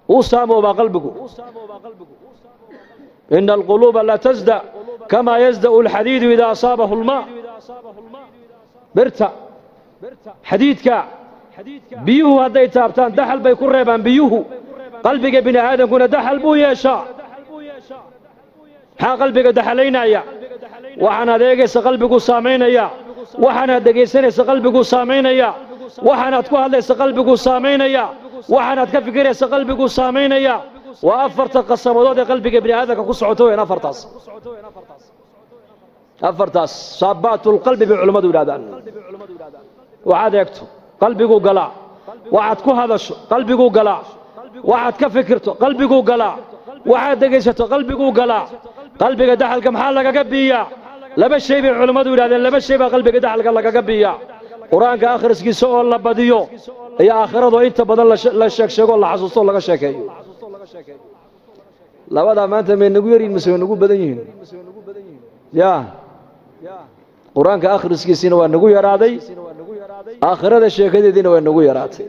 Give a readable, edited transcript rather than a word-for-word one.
Wuu saamoobaa qalbigu. Ina alquluuba la tasda kamaa yasda'u alxadiidu idaa asaabahu almaa. Birta xadiidka biyuhu hadday taabtaan, daxal bay ku reebaan biyuhu. Qalbiga bini aadamkuna daxal buu yeeshaa. Maxaa qalbiga daxalaynaya? Waxaanaad eegaysa qalbiguu saamaynaya, waxaanaad dhegaysanaysa qalbiguu saamaynaya, waxaanaad ku hadlaysa qalbiguu saamaynaya, waxaanaad ka fikiraysa qalbiguu saamaynaya. Waa afarta qasabadood ee qalbiga bini aadamka ku socoto weyn. Afartaas saabaatulqalbi bay culimmadu yidhahdaan. Waxaad eegto qalbiguu galaa, waxaad ku hadasho qalbiguu galaa, waxaad ka fikirto qalbiguu galaa, waxaad dhegaysato qalbiguu galaa. Qalbiga daxalka maxaa lagaga biiyaa? Laba shay bay culimmadu yidhahdeen. Laba shay baa qalbiga daxalka lagaga biiyaa: Qur-aanka akhriskiisa oo la badiyo iyo aakhirado inta badan la sheeg sheego, la xasuusto, laga sheekeeyo. Labadaa maanta may nagu yaryihin mise way nagu badan yihiin? Ya qur-aanka akhriskiisiina waa nagu yaraaday, aakhirada sheekadeediina waa nagu yaraatay.